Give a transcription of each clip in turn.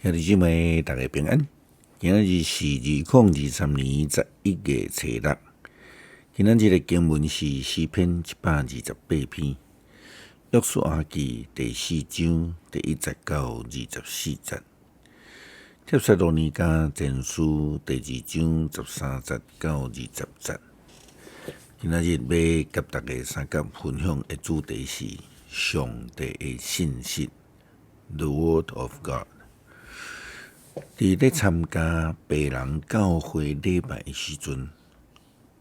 兄弟姊妹，大家平安。今仔日是2023年11月初六。今仔日的經文是詩篇128篇，約書亞記第四章第一節到24節，帖撒羅尼迦前書第二章13節到20節。今仔日欲佮大家相佮分享的主題是上帝的信實，The Word of God。佇咧參加白人教會禮拜的時陣，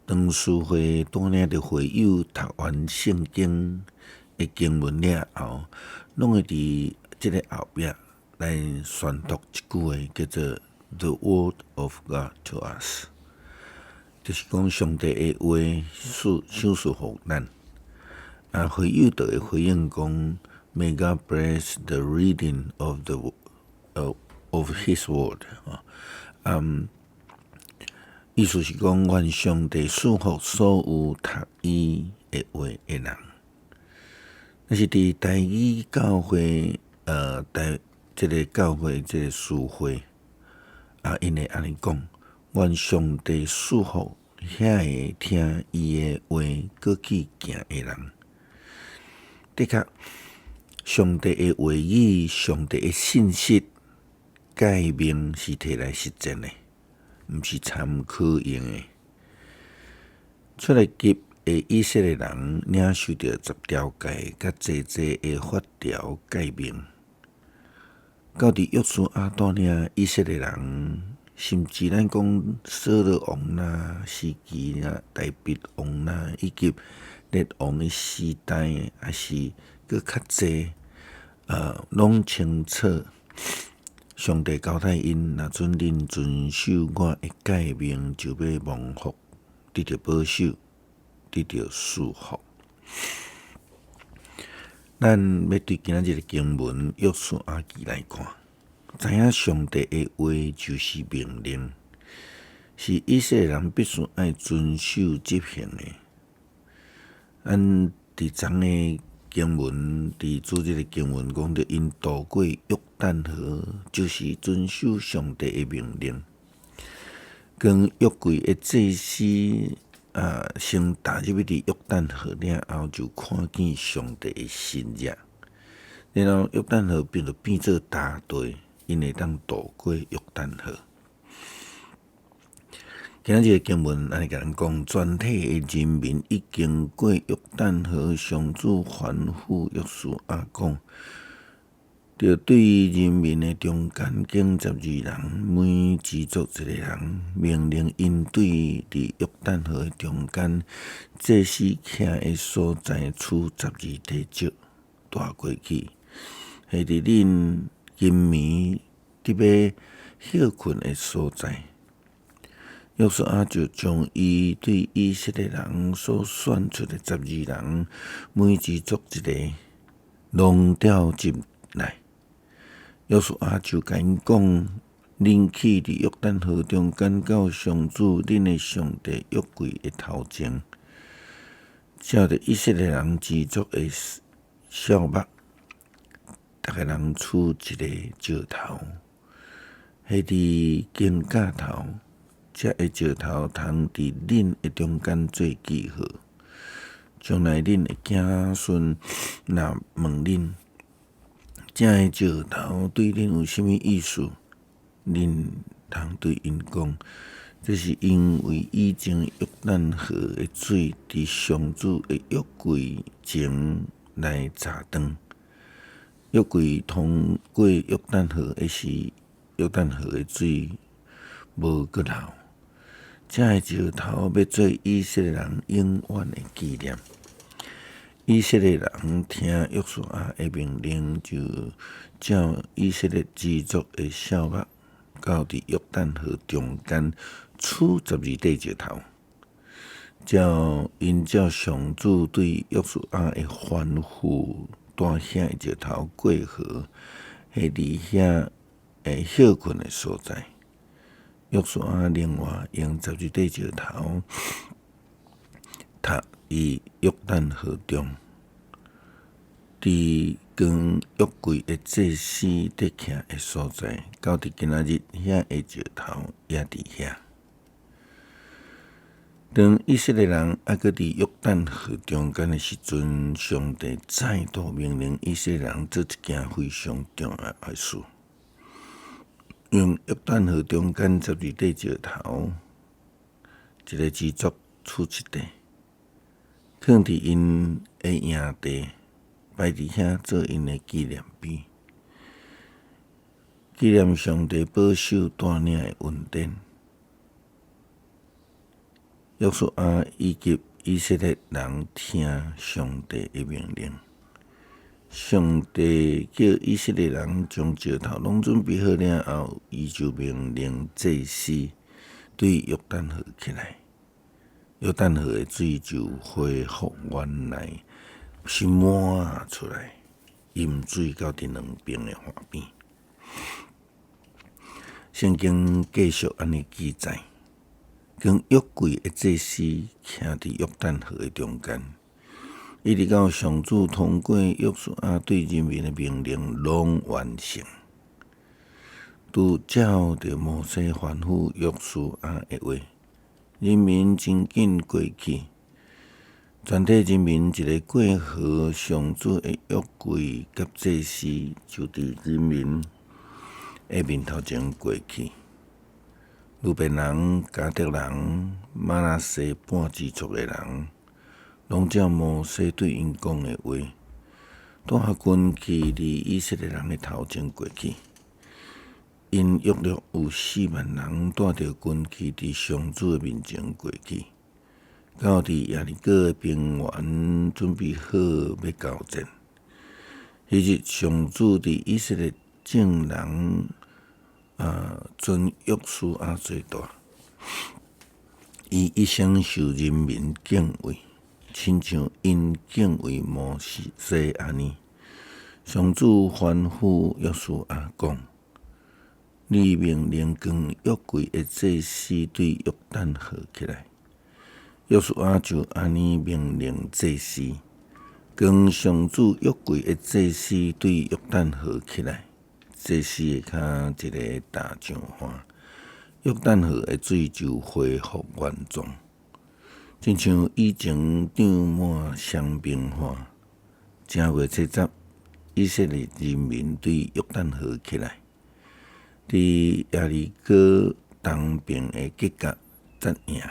當司會帶領著會友讀完聖經的經文了後，攏會佇這个後壁來宣讀一句話，叫做 The Word of God to us，就是講上帝的話賜賞賜予咱。啊，會友就會回應講：May God bless the reading of His word，意思是講，願上帝賜福所有讀伊的話的人。但是佇台語教會，台這个教會這个司會，啊，𪜶會按呢講：願上帝賜福遐个聽伊的話，閣去行的人。的確，上帝的話語，上帝的信實。誡命是提來實踐的，毋是參考用的。出埃及的以色列人領受著十條誡佮濟濟的法條誡命，到佇約書亞帶領以色列人，甚至咱講掃羅王啦、時期啦、大衛王啦，以及列王的時代，抑是閣較濟，攏清楚。上帝交代𪜶，若准恁遵守我的誡命，就欲蒙福，得著保守，得著賜福。咱欲對今仔日的經文約書亞記來看，知影上帝的話就是命令，是以色列人必須愛遵守執行的。咱佇昨的經文，佇主日的經文講著，𪜶渡過約旦河，就是遵守上帝的命令。當約櫃的祭司啊，先踏入去佇約旦河了後，就看見上帝的神跡。然後約旦河變就變做乾地，𪜶會當渡過約旦河。今仔日的經文按呢共咱講，全體的人民已經過約旦河，上主吩咐約書亞講，著對人民的中間揀十二人，每支族一个人，命令𪜶對佇約旦河的中間，祭司徛的所在取十二塊石帶過去，彼佇恁今暝佇欲歇睏的所在。約書亞就將伊對以色列人所選出的十二人，每支族一个，攏召集來。約書亞就共𪜶講：恁去佇約旦河中間到上主恁的上帝約櫃的頭前，照著以色列人支族的數目，逐个人取一个石頭，彼佇經架頭。這个石頭通佇恁的中間做記號。將來恁的子孫若問恁，這个石頭對恁有啥物意思？恁通對𪜶講，這是因為以前約旦河的水佇上主的約櫃前來閘斷。約櫃通過約旦河的時，約旦河的水無閣流。這个石頭欲做以色列人永遠的紀念。以色列人聽約書亞的命令，就照以色列支族的數目，到佇約旦河中間取十二塊石頭，照𪜶照上主對約書亞的吩咐，帶遐个石頭過河，彼佇遐的歇睏的所在。約書亞另外用十二塊石頭，插佇約旦河中，佇扛約櫃的祭司佇徛的所在，到佇今仔日，遐个石頭猶佇遐。當以色列人猶閣佇約旦河中間的時陣，上帝再度命令以色列人做一件非常重要的事，用約旦河中間十二塊石頭，一个支族取一塊，囥佇𪜶的營地，擺佇遐做𪜶的紀念碑，紀念上帝保守帶領的恩典。約書亞以及以色列人聽上帝的命令，上帝叫以色列人將石頭攏準備好了後，伊就命令祭司對約旦河起來，約旦河的水就恢復原來是滿出來，淹水到佇兩邊的岸邊。聖經繼續按呢記載，扛約櫃的祭司徛佇約旦河的中間，一直到上主通過約書亞對人民的命令攏完成，拄照著摩西吩咐約書亞的話，人民真緊過去。全體人民一个過河，上主的約櫃佮祭司就佇人民的面頭前過去。流便人、迦得人、瑪拿西半支族的人，攏照摩西對𪜶講的話，帶軍旗佇以色列人的頭前過去。𪜶約略有4萬人帶著軍旗佇上主的面前過去，到佇耶利哥的平原準備好欲交戰。彼日上主佇以色列眾人尊約書亞做大，伊一生受人民敬畏，親像𪜶敬畏摩西按呢。上主吩咐約書亞講：你命令扛約櫃的祭司對約旦河起來。約書亞就按呢命令祭司，扛上主約櫃的祭司對約旦河起來。祭司的跤一个踏上岸，約旦河的水就恢復原狀，親像以前漲滿雙冰花。正月初十，以色列人民對約旦河起來，佇耶利哥東邊的吉甲紮營。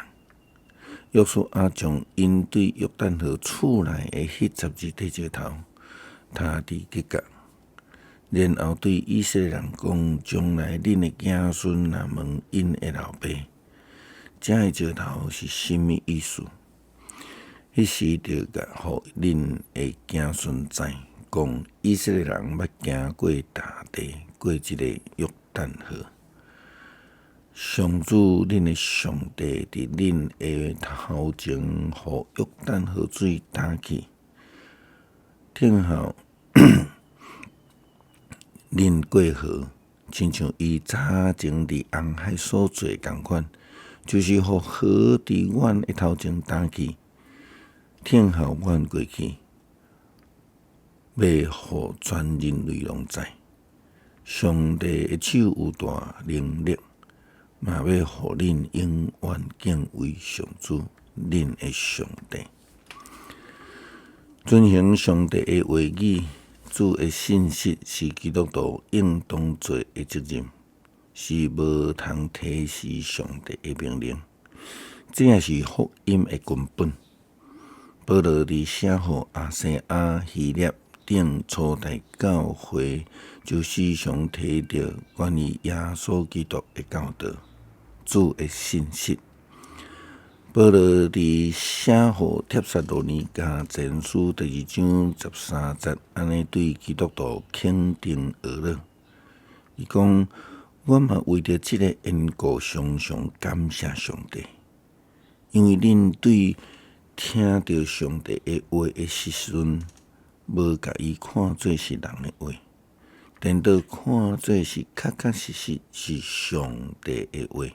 約書亞將𪜶對約旦河取來的彼十二塊石頭，刣佇吉甲。然後對以色列人講：將來恁的子孫若問𪜶的老爸，這个石頭是啥物意思？彼時著共予恁的子孫知，講以色列人捌行過乾地，過這个約旦河。上主恁的上帝佇恁的頭前，予約旦河水乾去，聽候恁過河，親像伊早前佇紅海所做仝款，就是予河佇阮的頭前乾去，聽候阮過去，欲予全人類攏知，上帝的手有大能力，嘛欲予恁永遠敬畏上主，恁的上帝。遵行上帝的話語，主的信實是基督徒應當做的責任，是無通推辭上帝的命令。這也是福音的根本。保羅佇寫予亞細亞、希臘等初代教會，就時常提著關於耶穌基督的教導、主的信實。保羅佇寫予帖撒羅尼迦前書第二章13節，按呢對基督徒肯定呵咾。伊講：我嘛為著這个緣故，常常感謝上帝，因為恁對聽著上帝的話的時陣，無共伊看做是人的話，顛倒看做是確確實實是上帝的話。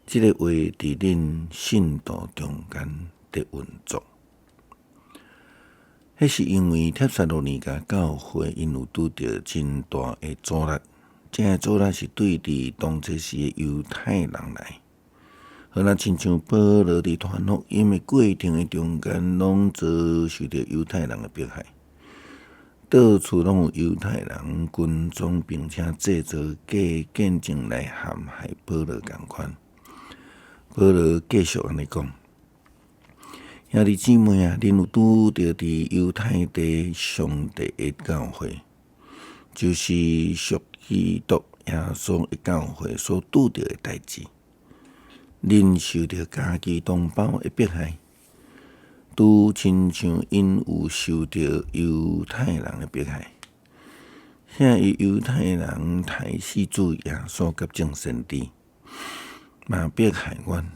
這个話佇恁信徒中間佇運作。彼彼是因為帖撒羅尼迦教會𪜶有拄著真大的阻力，這个阻力是對佇當這時的猶太人來，好若親像保羅佇傳福音的過程的中間，攏遭受著猶太人的迫害，到處攏有猶太人跟蹤，並且製造假見證來陷害保羅仝款。保羅繼續按呢講：兄弟姊妹啊，恁有拄著佇猶太地上帝的教會，就是屬基督耶穌的教會所拄著的代誌。恁受著家己同胞的迫害，拄親像𪜶有受著猶太人的迫害。遐个猶太人刣死主耶穌佮眾先知，嘛迫害阮。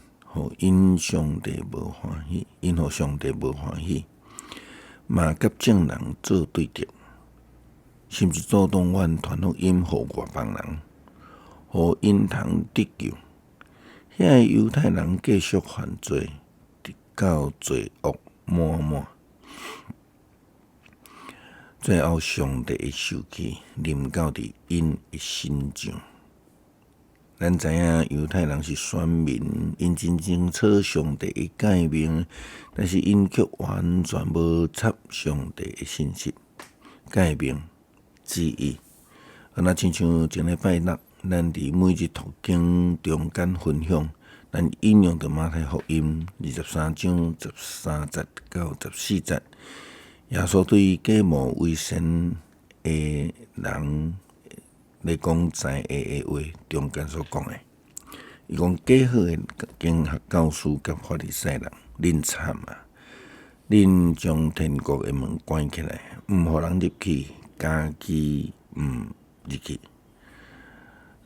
予𪜶上帝無歡喜，𪜶予上帝無歡喜，嘛佮眾人做對敵，甚至阻擋阮傳福音予外邦人，予𪜶通得救。遐个猶太人繼續犯罪，直到罪惡滿滿，最後上帝的受氣臨到佇𪜶的身上。咱知影猶太人是選民，𪜶真清楚上帝的誡命，但是𪜶卻完全無插上帝的信實、誡命、旨意。啊，若親像前禮拜六，咱佇每日讀經中間分享，咱引用著馬太福音23章13節到14節，耶穌對假冒為善的人咧講知的話中間所講的，伊講假好的經學教師佮法利賽人，恁慘啊！恁將天國的門關起來，毋予人入去，家己毋入去，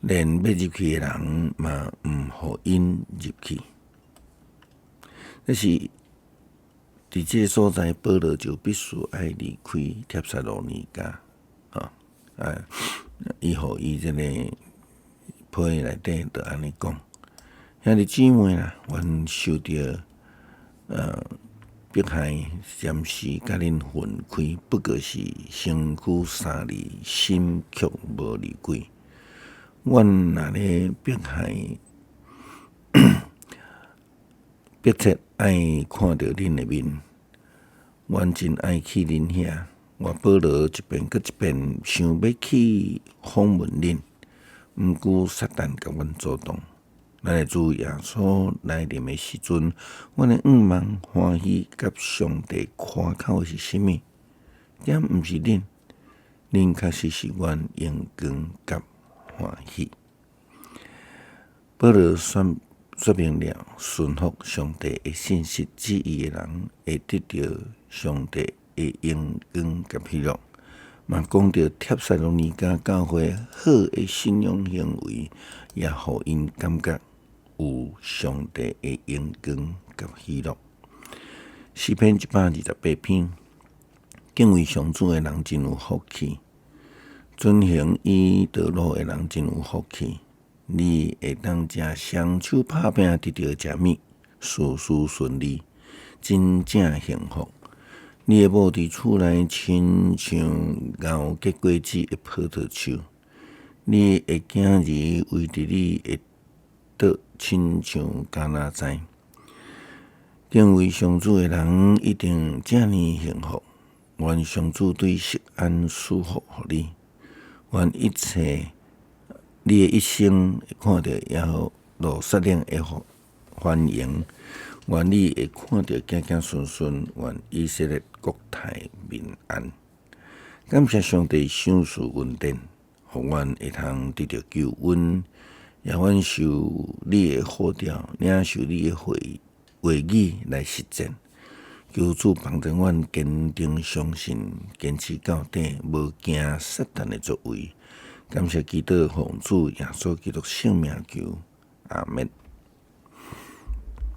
連欲入去的人嘛毋予𪜶入去。這是佇這个所在，保羅就必須愛離開帖撒羅尼迦，啊，伊予伊這個批內底就按呢講，兄弟姊妹啦，阮受著迫害，暫時佮恁分開，不過是身軀三日，心卻無離開。阮若咧迫害，迫切愛看著恁的面，阮真愛去恁遐。我保羅一遍閣一遍想欲去訪問恁，毋過撒旦共阮阻擋。咱的主耶穌來臨的時陣，阮的向望、歡喜佮上帝誇口的是啥物？敢毋是恁？恁確實是阮榮光佮歡喜。保羅說說明了順服上帝的信實旨意的人，會得著上帝的榮光佮喜樂。嘛講著帖撒羅尼迦教會好的信仰行為，也予𪜶感覺有上帝的榮光佮喜樂。詩篇128篇，敬畏上主的人真有福氣，遵行伊道路的人真有福氣。你會當食雙手拍拚得著的食物，事事順利，真正幸福。你的某佇厝內親像熬結果子的葡萄樹，你的囝兒圍著你的桌，親像橄欖栽。敬畏上主的人一定遮爾幸福。願上主對錫安賜福予你，願一切你的一生會看著耶路撒冷的繁榮。願你會看著子子孫孫，願以色列國泰民安。感謝上帝賞賜恩典，予阮會通得著救恩，也阮受你的呼召，領受你的話語來實踐。求主幫助阮堅定相信，堅持到底，無驚撒旦的作為。感謝基督，奉主耶穌基督聖名求，阿們。